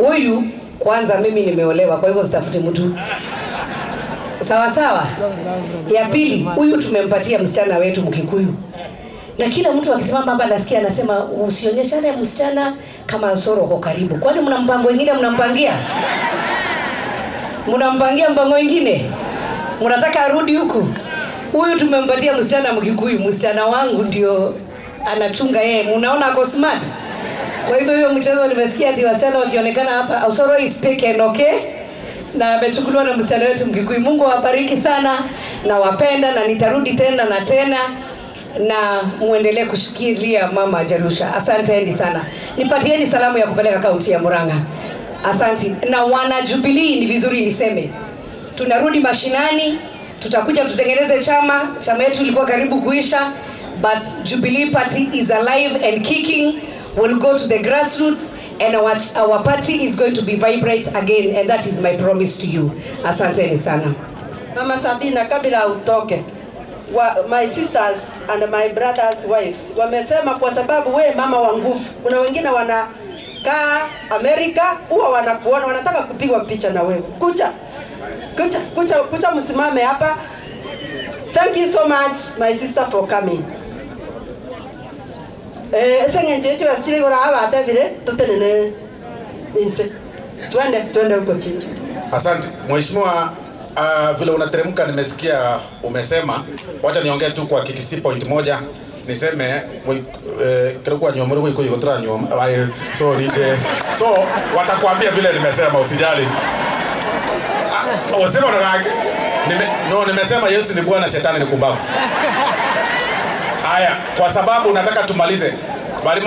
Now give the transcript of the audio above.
Huyu kwanza, mimi nimeolewa, kwa hivyo sitafuti mtu. Sawa sawa. Ya pili, huyu tumempatia msichana wetu Mkikuyu, na kila mtu akisimama hapa nasikia anasema usionyeshane msichana kama Osoro uko karibu. Kwani mna mpango wengine mnampangia? Mnampangia mpango wengine? Mnataka arudi huku? Huyu tumempatia msichana Mkikuyu, msichana wangu ndio anachunga yeye. Mnaona ako smart. Kwa hivyo hiyo mchezo nimesikia ati wasichana wakionekana hapa, Osoro is taken, okay? Na amechukuliwa na msichana wetu Mkikuyu. Mungu awabariki sana nawapenda na nitarudi tena na tena na muendelee kushikilia Mama Jerusha. Asanteni sana. Nipatieni salamu ya kupeleka kaunti ya Murang'a. Asante. Na wana Jubilee, ni vizuri niseme, tunarudi mashinani, tutakuja tutengeneze chama. Chama yetu ilikuwa karibu kuisha, but Jubilee Party is alive and kicking. We'll go to the grassroots and our party is going to be vibrant again, and that is my promise to you. Asanteni sana. Mama Sabina, kabla utoke, my sisters and my brothers' wives wamesema kwa sababu we mama wa nguvu, kuna wengine wanakaa Amerika huwa wanakuona wanataka kupigwa picha na wewe. Kuja, kuja, kuja, kuja, msimame hapa. Thank you so much, my sister, for coming. Seng'encho echo basire gora abatebire tutenene inse twende twende huko chini. Asante mheshimiwa. Vile unateremka nimesikia umesema, wacha niongee tu kwa Kikisii point moja niseme kilikuwa nyomoro kwa iko tra nyom, sorry je, so watakwambia vile nimesema, usijali. Usema na no, nimesema Yesu ni Bwana, shetani ni kumbavu. Haya, kwa sababu nataka tumalize. Bali